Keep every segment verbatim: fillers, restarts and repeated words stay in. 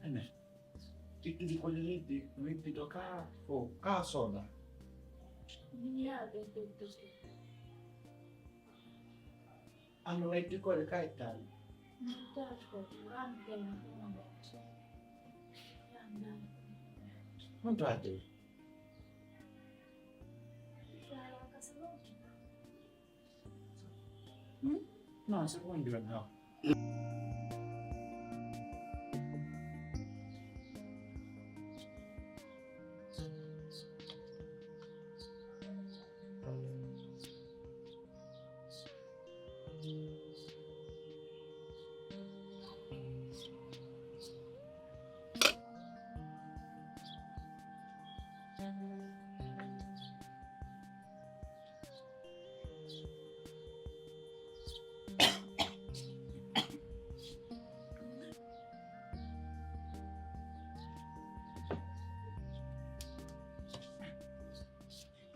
Ene, ittude ko leydi, weddito ka, o ka soda. Miñaaɓe ɓe dogi. Ano weddi kode ka ittani. Miñaaɓe ko kamɓe. Mun to adde. Hmm? No, se può dire no.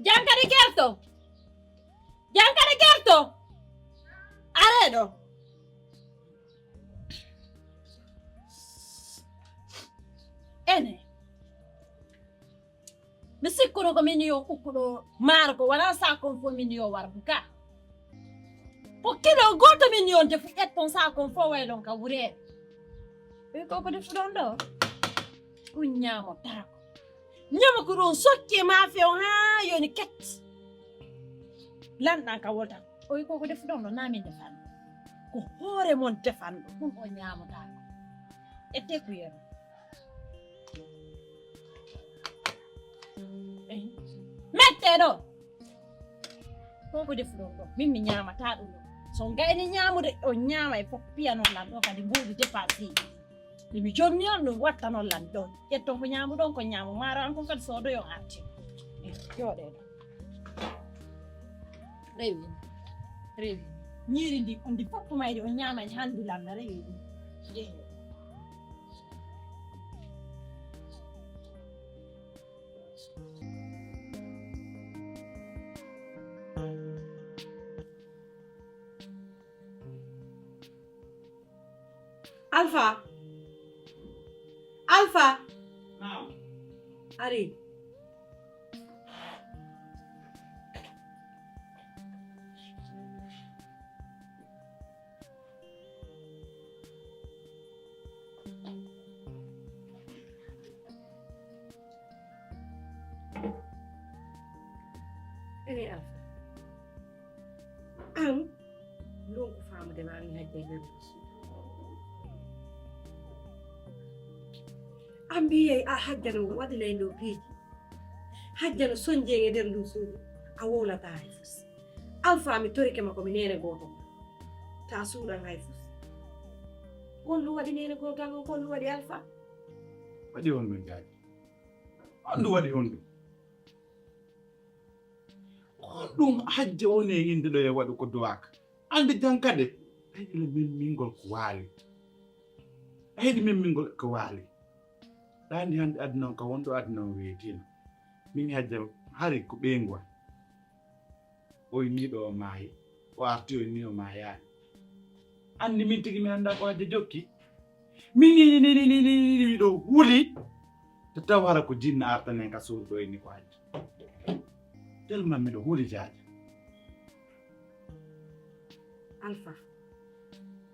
Jankare gerto. Jankare gerto. Areɗo. Ene. Mi sikkuno ko min yo ukkuɗo maaro ko wala sa kon fo min yo warbu ka. Ko kilo goto min yo defu ƴetton sa kon fo waylon ka wurere. Ɓe ko ko defu ɗon ɗo. Ɗum ñaamo tara ko. Ñaama ko ɗum sokke ma few ha yoni ket. Lanɗan ka wolta. O wi ko ko defu ɗon ɗo na min defan. Ko hoore mon defan ɗo. Ɗum o ñaamotaa ko. Ete kuyere. Mette ɗo. Ko ko defu ɗon ɗo. Min mi ñaamataa ɗum ɗo. So on gayni ñaamude, on ñaama e fof piyanon lan ɗo kadi mbuuɗi dépense. Emi jonni on ɗum wattanon lan ɗon. Ƴetton ko ñaamuɗon ko ñaamu. Maaro an kon kadi soodoyon arti. Jooɗee ɗo. Rewi. Rewi. Ñiiri ndi, ndi fof ko mayri on ñaama e handu lan na rewi ɗum. Jeeyo. Alpha. Alpha. Naam. Ari. Ene Alpha. An, ɗum ko faamude ma, mi hajja e nder ndu suudu. An mbiyey a hajja no waɗi ley ndo piiji. Hajja no sonje e nder ndu suudu. A wowlata hay fus. Alpha mi torike ma ko mi nene gooto. Ta suuɗan hay fus. Kon ɗum waɗi nene gooto an, kon ɗum waɗi Alpha. Waɗi on ɗum jaaji. On ɗum waɗi on ɗum. Ko ɗum hajja woni e innde ɗo e waɗu ko duwaaka. Annde jan kade, a yiɗi le memmingol ko waali. A yiɗi memmingol ko waali. Ɗaandi hannde aduna on ka wonɗo aduna on weetiino. Min hajja hari ko ɓeyngu am. O inni ɗo o maayi. O arti o inni o maayaani. Anndi min tigi mi anndaa ko hajja jokki. Min ini nini nini nini miɗo huli. To taw hara ko jinna artanen ka suudu ɗo inni ko hajja. Tellement miɗo huli jaaja. Alpha,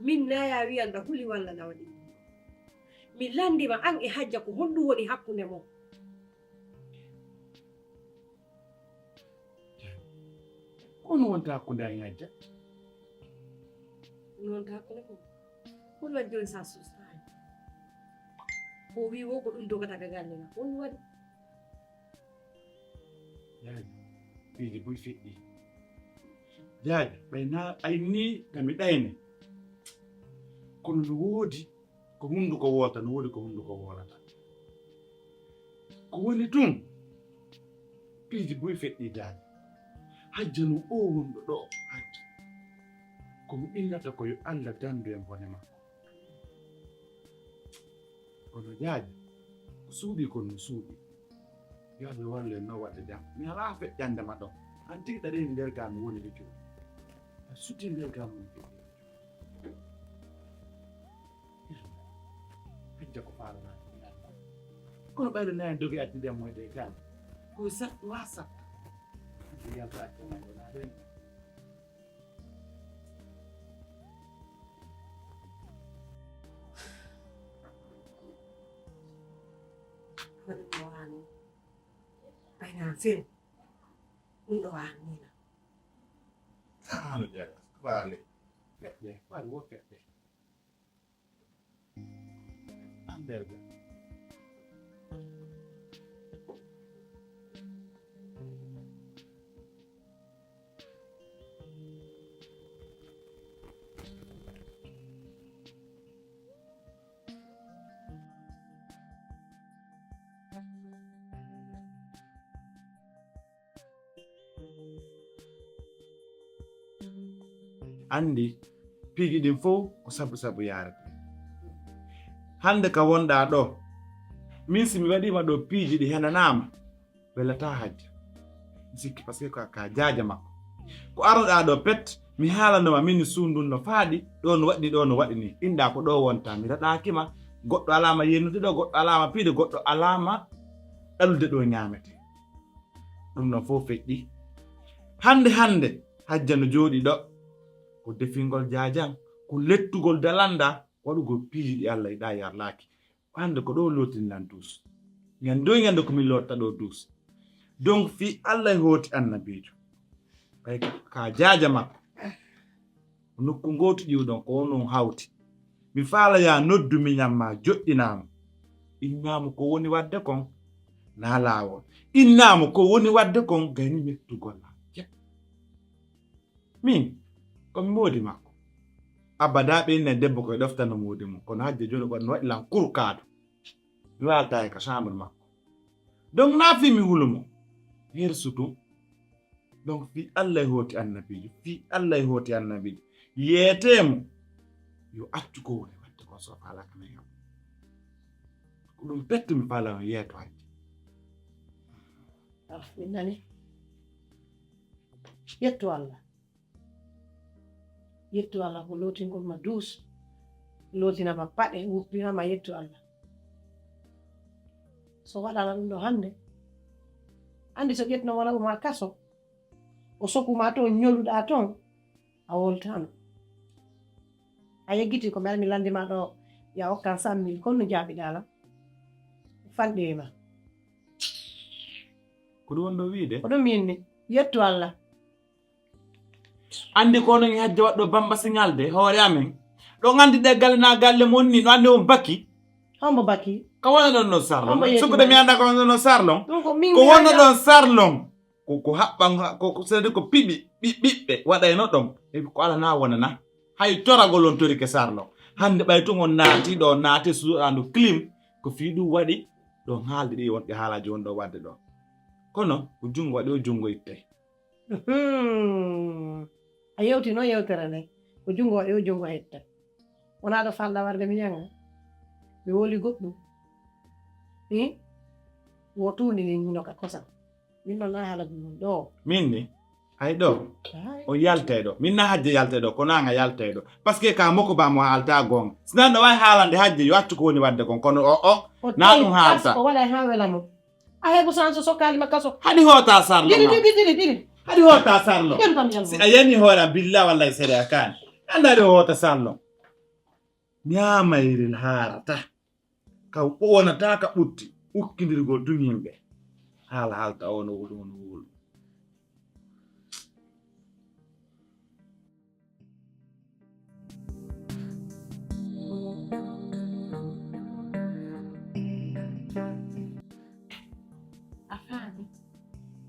min naya wiyan ɗa huli walla na waɗi. Mi lanndima an e hajja ko honɗum woni hakkunde mon. Ko no wonta hakkunde an e hajja? Ko no wonta hakkunde mon? Ko ɗum waɗi jooni sa sustaani? Ko wi wo ko ɗum dogata ka galle na. Ko ɗum waɗi? Jaaji, piiji buy feƴƴi. Jaaji, ɓay na ay ni ka mi ɗayne. Kono no woodi ko hunnduko woolta, no woodi ko hunnduko woolata. Ko woni tun, piiji buy feƴƴi jaaji. Hajja no o wonɗo ɗo, hajja. Ko mi innata ko yo Allah dandu en bone makko. Kono jaaji, ko suuɗi kon no suuɗi. Yo Allah wallu en no waɗde jam. Mi alaa feƴƴande ma ɗon. An tigi ɗaɗi nder ga mi woni ɗo cuuɗi. A Sutinde e gam mum. Hajja ko faalana. Kono ɓayde nani dogi addi ɗen moy ɗe gal. Ko sattu ha sattu. Hajja yalta addi moy ɗe na ɗen. Waɗi ko waani. Ɓayna few. Ɗum ɗo waani na. Ano jaga. Waale. Feɗɗe. Waɗi wo feɗɗe. Anderga. Anndi piiji ɗin fof ko sabu sabu yaarata. Hannde ka wonɗaa ɗo, min si mi waɗiima ɗo piiji ɗi henanaama, welataa hajja. Mi sikki parce que ka, ka jaaja makko. Ko aroɗaa ɗo pet, mi haalanoma min suundun no faaɗi, ɗo no waɗi, ɗo no waɗi ni. Inɗa ko ɗo wonta, mi raɗaaki ma, goɗɗo alaama yennude ɗo, goɗɗo alaama piide, goɗɗo alaama ɗalude ɗo ñaamete. Ɗum ɗon fof feƴƴi. Hannde, hannde, hajja no jooɗi ɗo. Ko defingol jaajan, ko lettugol dalanda, waɗugol piiji ɗi Allah yiɗa yarlaaki. Hannde ko ɗo lootinɗan duus. Ñande o ñande ko min lootta ɗo duus. Donc, fii Allah e hooti annabiijo. Ɓay ka jaaja makko. Ko nokku ngootu ƴiwɗon, ko on on hawti. Mi faala ya noddu miñan ma joɗɗinaa mo. Innaa mo ko woni waɗde kon, naa laawol. Innaa mo ko woni waɗde kon, gayni mettugol am. Cek. Min, ko mi moodi makko. Abada ɓe inna debbo koye ɗoftano moodi mum. Kono hajja jooni ko no waɗi lan kurkaadu. Mi waalta e ka chambre makko. Donc, naa fii mi hulu mo. Hersutu. Donc, fii Allah e hooti annabiijo. Fii Allah e hooti annabiijo. Yeetee mo. Yo accu ko woni waɗde kon so faalaaka men kam. Ko ɗum pettu mi faala on yeeto hajja. Ah, mi nani. Yettu Allah. Yettu Allah ko lootingol ma duus. Lootina ma paɗe, wuppina ma yettu Allah. So waɗana ɗum ɗo hannde. Anndi so ƴettuno wona ɗum ma kaso. O soku ma toon, ñoluɗaa toon. A woltaano. A yeggiti ko mbeɗa mi lanndi ma ɗo, ya okkan cent mille, kono no jaabiɗaa lan? Fanɗi e ma. Ko ɗum woni ɗo wiide? Ko ɗum min ni. Yettu Allah. Anndi ko onon e hajja waɗɗo Bamba Signal de, hoore amen. Ɗon anndi ɗe galle na galle mon ni, no anndi on baki. Hombo baki? Ko wona ɗon no sarlon? Hombo yetti sukkude mi annda ko wona ɗon no sarlon? Ɗum ko min ko mi wona annda. Ɗon sarlon? Ko, ko haɓɓan, ko, ko, c'est-à-dire ko piɓi, ɓi-, ɓiɓɓe waɗayno ɗon. E ko ala na wona na. Hay toragol on torike sarlon. Hannde ɓay tun on naati ɗo, naati suuɗaandu clim. Ko fii ɗum waɗi ɗon haalde ɗi wonɗi haalaaji won ɗo waɗde ɗo. Kono ko junngo waɗi o junngo ittay. Hmm. A yewti noon yewtere nde. Ko junngo waɗi o junngo hetta. Wonaa ɗo falɗa warde mi ñaŋa. Mi woli goɗɗum. Hi? Wo tuundi ndi ñino ka kosam. Min noon na haala ɗum ɗo. Min ni? Hay ɗo. Hay. O yaltay ɗo. Min na hajja yaltay ɗo. Kono an a yaltay ɗo. Parce que ka moko ba mo haalta goonga. Sinan ɗo wawi haalande hajja yo accu ko woni waɗde kon. Kono o, o, o na ɗum haalta. O waɗa ha wela mo. A heɓu san so sokkaali ma kaso. Haɗi hoota sarlo. Dili, dili, dili, dili. Haɗi hoota sarlo. Ƴeru kam yalmo. Si a yani hoore am, billa wallahi sere a kaani. Annda ɗo hoota sarlo. Ñaamayri haarata. Ka wonata ka ɓutti. Ukkindirgol tun yimɓe. Haala haalta ono wulu, ono wulu. A faami?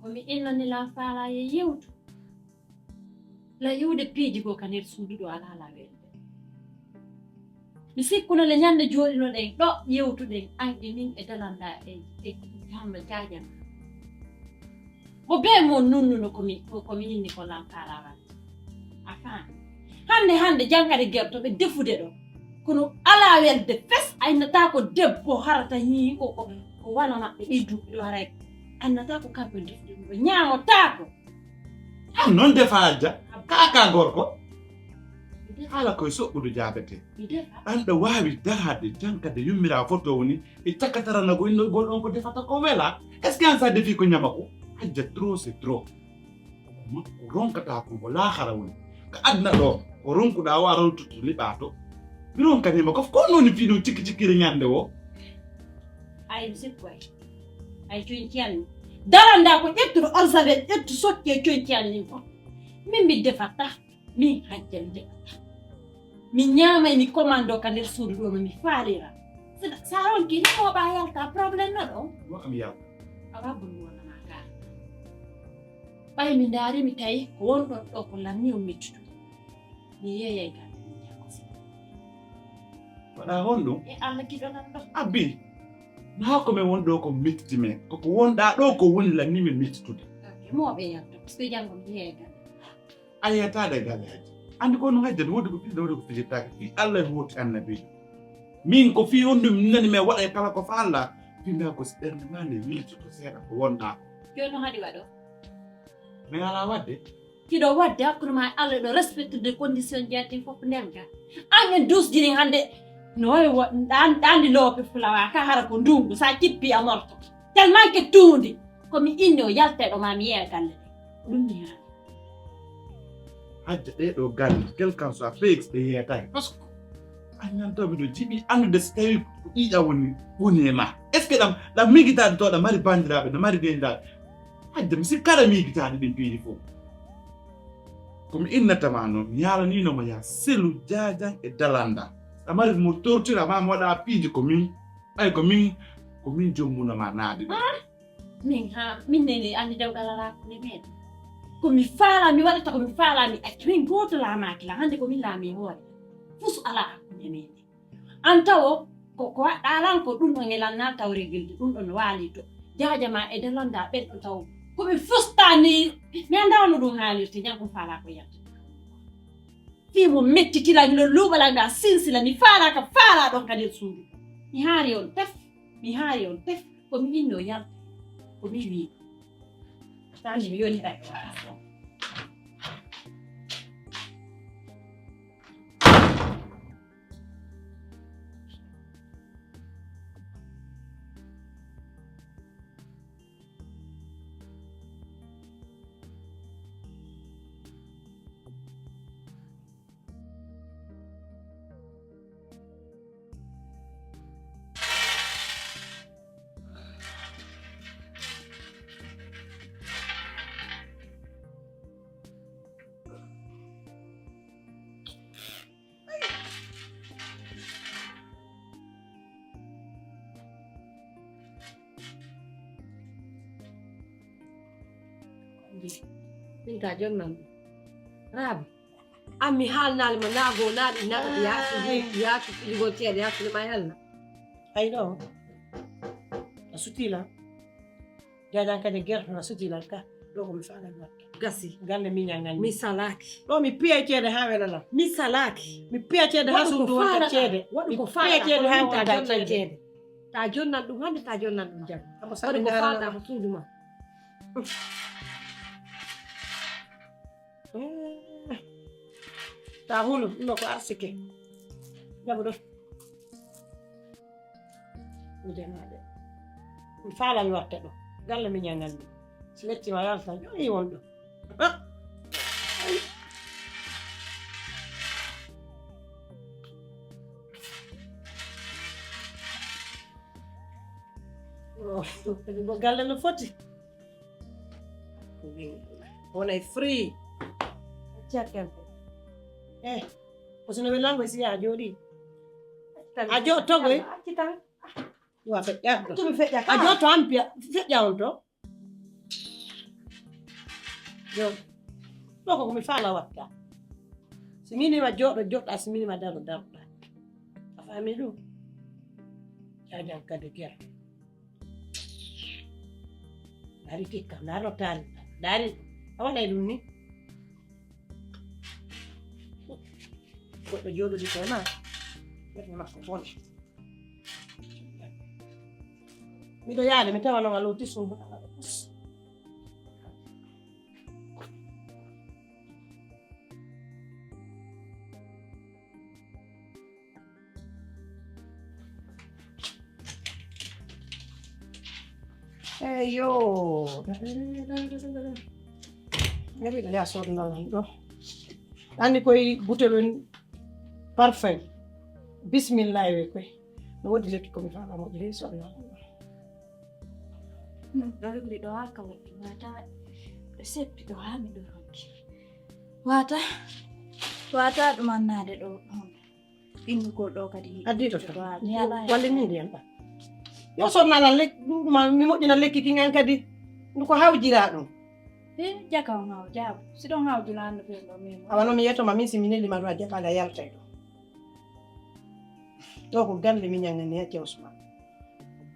Ko mi innani la faala ye yewtu. La iwde piiji goo ka nder suudu ɗo alaa la welde. Mi sikkuno le ñande jooɗinoɗen ɗo yewtuɗen ayde min e dalanda e, e Hamma Jaajana. Mo bee mo nunnuno ko mi, ko, ko mi inni ko lampaara wadde. A faami? Hannde, hannde, jankare gerto ɓe defude ɗo. Kono alaa welde fes, a innata ko debbo harata hii ko, ko, ko wano maɓɓe ɗi duuɓi ɗo haray. A innata ko kamɓe defude ɗum ɗo. Ñaamotaako. An noon defa Hajja, kaa ka gorko. Haala koye soɓɓudu jaabete. Mi defa. An ɗo waawi daraade tan kadi yummiraa foto woni e cakkatarana ko innogol on ko defata ko wela. Est-ce que an sa defi ko ñama ko? Hajja, trop c'est trop. Ko makko ronkata ko, ko laakhara woni. Ko aduna ɗo, ko ronkuɗaa o a rontude liɓaa to. Mi ronkanima ko, ko noon fii ɗum cikki cikkiri ñande o. Ay, mi sikku ay. Ay, coñci an ni. Daranɗaa ko ƴettude eau de javel, ƴettu sotti e coñci an ni fof. Min mi defatta. Min Hajja mi defatta. Mi ñaamay, mi commando ka nder suudu ɗo no mi faalira. Sa, sa ronki ni mo ɓa yalta problème no ɗo. Mo am yalta. Awa bun wona ma ka. Ɓay mi ndaari mi tawi ko won ɗon ɗo ko lanni on mettude. Mi yeeyay ka. Waɗa honɗum? E Allah giɗo nan ɗo. Abbi. Naa ko men won ɗo ko metti men. Ko ko wonɗaa ɗo ko woni lanni men mettitude. Ok, mo ɓe yalta. Parce que janngo mi yeeyay ka. A yeetaade e galle Hajja. Anndi ko no Hajja, no woodi ko fijirta, woodi ko fijirtaake. Fii Allah e hooti annabiijo. Min ko fii on ɗum nani men waɗa e kala ko fa Allah. Fii ndaa ko si ɓernde maa nde wiltito seeɗa ko wonɗaa ko. Jooni no haɗi waɗo? Men alaa waɗde. Hiɗo waɗde hakkunde maa e Allah, ɗo respectude condition jeeyaten fof nder ga. An en duusjini hannde no wawi wo-, ɗan-, ɗandi loope fulawa ka hara ko ndungu, sa cippi a morto. Tellement que tuundi, ko mi inni o yalta ɗo ma mi yeeya galle ɗe. Ko ɗum mi haali. Hajja ɗee ɗoo galle, quel qu'en soit pays, ɗe yeetaaki. Parce que a ñanto miɗo jiɗi anndude so tawii ko ƴiiƴam woni, woni e ma. Est-ce que ɗam, ɗam miijitaade to, ɗam mari banndiraaɓe, ɗam mari deendiraaɓe? Hajja, mi sikkataa miijitaade ɗin piiji fof. Ko mi innata ma noon, mi haalaniino ma yaa selu jaajan e dalanda. Ɗam mari mo tortira ma, mo waɗa piiji ko min, ɓay ko min, ko min jommuno ma naade ɗum. Min haa, min neli anndi dewgal alaa ko nde meeɗen. Ko mi faalaa, mi waɗata ko mi faalaa, mi acca. Min gooto laamaaki lan, hannde ko min laami e hoore. Fus alaa hakkunde meeɗen. An tawo, ko, ko waɗɗaa lan ko ɗum ɗon e lan na taw regilde, ɗum ɗon no waali to. Jaaja ma e dalanda ɓen ɗo taw. Ko mi fustaa ni, mi anndaa no ɗum haalirte, ñan ko faalaa ko yalta. Fii mo mettitira, no luuɓala, mi a sinsila, mi faalaa ka faalaa ɗon ka nder suudu. Mi haari on tef, mi haari on tef. Ko mi inno yalta, ko mi wii. Sani mi yoni ɗaɗi. Min ka jonnan ɗum. Rabi. An mi haalnaali ma naago naaɗi naɗa yaasi yaasi fijugol ceede yaasi ma yalla. Ay ɗo. A sutiila. Jajan kadi gerto na sutiila ka. Ɗo ko mi faala mi watta. Gasi. Galle mi ñangal mi. Mi salaaki. Ɗo mi piya ceede haa wela lan. Mi salaaki. Mi piya ceede haa suudu wonta ceede. Waɗu ko faala. Mi piya ceede haa wonta ceede. Ta jonnan ɗum hannde, ta jonnan ɗum jam. Waɗu ko faala ko suudu ma. Eh, ta hulu, ɗum ɗo ko arsike. Jaɓu ɗo. Ude maɗe. Mi faala mi watta ɗo. Galle mi ñangal mi. Si metti ma yalta, jooni won ɗo. Ah. Oh, ɗum ɗo galle no foti. Wonay free. Check en. Eh, ko sino ɓe lango si a jooɗi. A jo-, togoy? Acci tan. Wa feƴƴa to. Accu mi feƴƴa ka. A jo to an piya, feƴƴa on to. Yo. Ɗo ko mi faala watta. Si minima jooɗo, jooɗa, si minima daro, daroɗa. A faami ɗum? Jajan kadi gera. Dari tikka, dari no taari. Dari, a waɗay ɗum ni. Goɗɗo jooɗodi koye ma, ɓernde makko bone. Miɗo yaade, mi tawa noon a looti suudu. Eyo. Nabi ya sodna ɗo. Anndi koye butel on parfum. Bismillah we koye. No woodi lekki ko mi faala mo ɓe sodna. Ɗo ɗum ɗo haa ka woɗɗi wata. Ɗo seppi ɗo haa mi ɗo ronki. Wata. Wata ɗum annade ɗo. Ɓinngol ɗo kadi. Addi to tan. Walli ni ndiyam ɗam. Yo sodna lan lekki ɗum ma mi moƴƴina lekki kin an kadi. Ndu ko hawjira ɗum. E jaka on haw jaabu. Si ɗon hawjina anno ɓe ɗo min. Awa no mi yeto ma min si mi neli ma ɗo a jaɓaali a yaltay ɗo. Ɗo ko galle mi ñangani hacce Usman.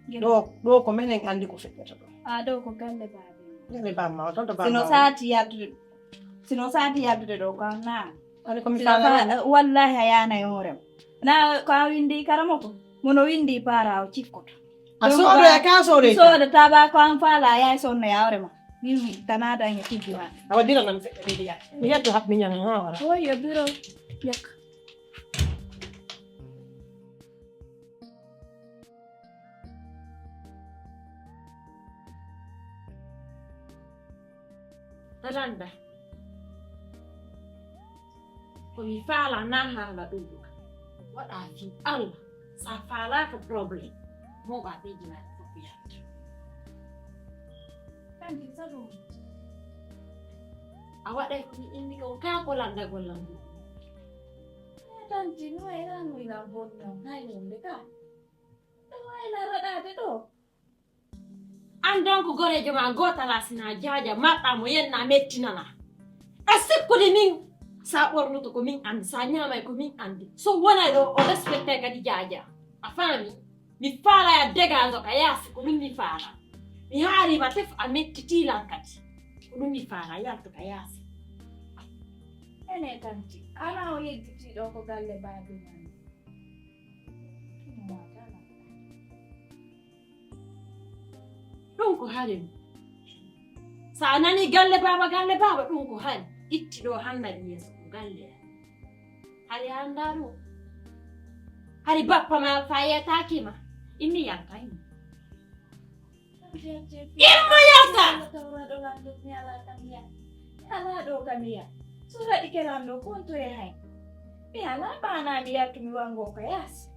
Ɗo ɗo ko menen anndi ko feƴƴata ɗo. A ɗo ko galle baabi. Galle bamma o tonto bamma. Sino saati yaltude. Sino saati yaltude ɗo ko an naa. Ani ko mi faala. Wallahi a yaana e hoorema. Na ko a windi karamoko. Mono windi para o cikkoto. A soodoya ka soodoy. Soodo taba ko an faala a yaay sonno ya hoorema. Min tanada nge tijji wa. Awa dira nam fe diriya. Mi yetto hab mi ñanga ha wara. Oyo biro. Yak. Talanda. Ko mi faala na haala ɗum ɗo waɗa fi Allah. Sa faalaaka problème mo ba ɓe jina ko yalta. Kanti saɗum. A waɗay ko mi inni ko ka ko landa gollan ɗum. Tanti no era no ila bonno hay wonde ka. Ɗo wayla raɗaade ɗo. An donc goreejo ma gootala sina jaaja marɗa mo yenna mettinana. A sikkude min sa ɓornoto ko min andi sa ñaamay ko min andi so wonay ɗo o respectay kadi jaaja. A faami? Mi faalaya degaajo ka yaasi ko ɗum mi faala. Mi haarima tef a mettitilan kadi ko ɗum mi faala yaltu ka yaasi. Ene tanti ana o yedditi ɗo ko galle baabi man. Ɗum ko hari. Sa nani galle baaba galle baaba ɗum ko hari. Itti ɗo hannadi yeeso ko galle. Hari hannda ɗum. Hari bappa ma fa yetaki ma. Immi yankaymi. Immo yalta! Mi alaa ɗo kam ya. Sura ɗi kelan ɗo kontoye hay. Mi alaa ɓaanaa mi yaltu mi wango ko yaasi.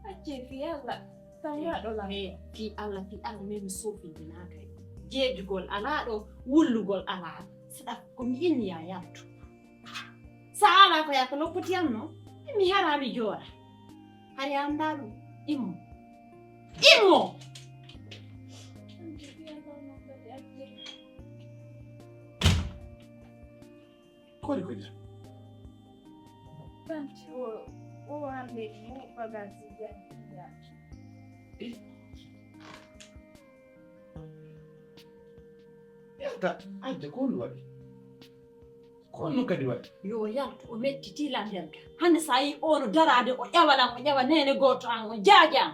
Acce fi Allah. Tan waɗo lan. Fi Allah fi Allah min mi soofintinaaka e jeejugol alaa ɗo wullugol alaa. Saɗa ko mi inni ya yaltu. Sa ala ko yaka loppoti am no mi hara mi joora hari anda ɗum immo immo. Kori kodi. Tanti o o hande mo bagasi jani. Yalta hajja ko ndu waɗi. Ko honno kadi waɗi? Yo yaltu o mettiti lan yalta. Hannde so a yii oo no daraade o ƴawa lan o ƴawa neene gooto an o jaaja an.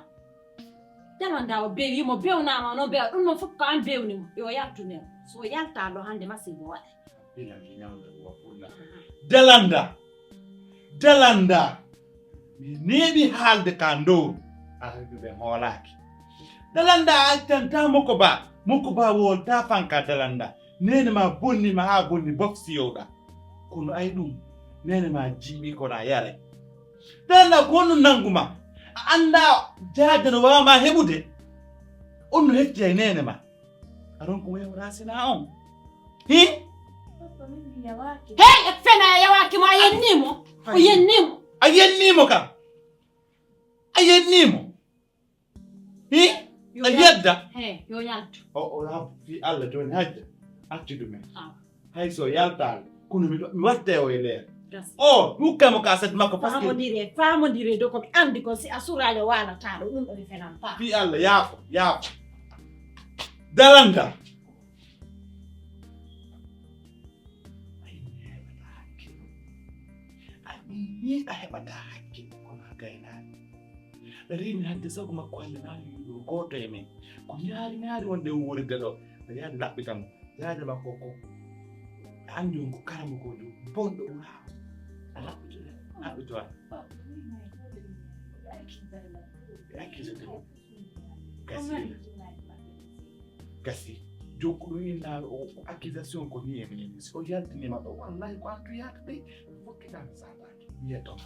Daranda o bewi mo bewnama o noon bewa ɗum noon fof ko an bewni mo yo yaltu nen so yalta ɗo hannde masibo waɗa. Dalanda. Dalanda. Mi neeɓi haalde ka ndowru. Arde ɓe hoolaaki. Dalanda a accanta moko ba. Moko ba wolta fanka dalanda. Nene ma bonni ma ha bonni bof siyowɗa. Kono ay ɗum nene ma jiiɓi kono a yare. Dalanda ko honno nangu ma. A annda jaade no wawa ma heɓude. On no hetti ay nene ma. Aron ko wewra sina on. Hi? Hey, e fena e yawaaki mo a yennimo. O yennimo. A yennimo kam. A yennimo. Hi? A yedda. He, yo yaltu. O o ha fi Allah joni hajja. Accu ɗumen. Hay so yaltaali kono mi mi watte o e leer. O ɗukkamo ka set makko parce que famodire famodire do ko mi andi ko si a suraale waalataɗo ɗum ɗo mi fenanta. Fi Allah yaafo yaafo. Dalanda. Ay mi heɓata hakkille. Ay mi ni a heɓata hakkille kono a gaynaani. Ɓe reeni hannde sago makko hannde naani yuɗo gooto e men ko ñaari ñaari wonde wuuride ɗo ɓe yaade laɓɓita mo yaade makko ko andi on ko karamokoojo bonɗo wura a laɓɓito laɓɓito a ɓe accusete mo gasii. Gasi. Jokku ɗum innaaɗo o, ko accusation ko nii e nii. Si o yaltiniima ɗo, wallahi ko an tuyata de. Fokkiɗan saɗaaki. Wiye toon.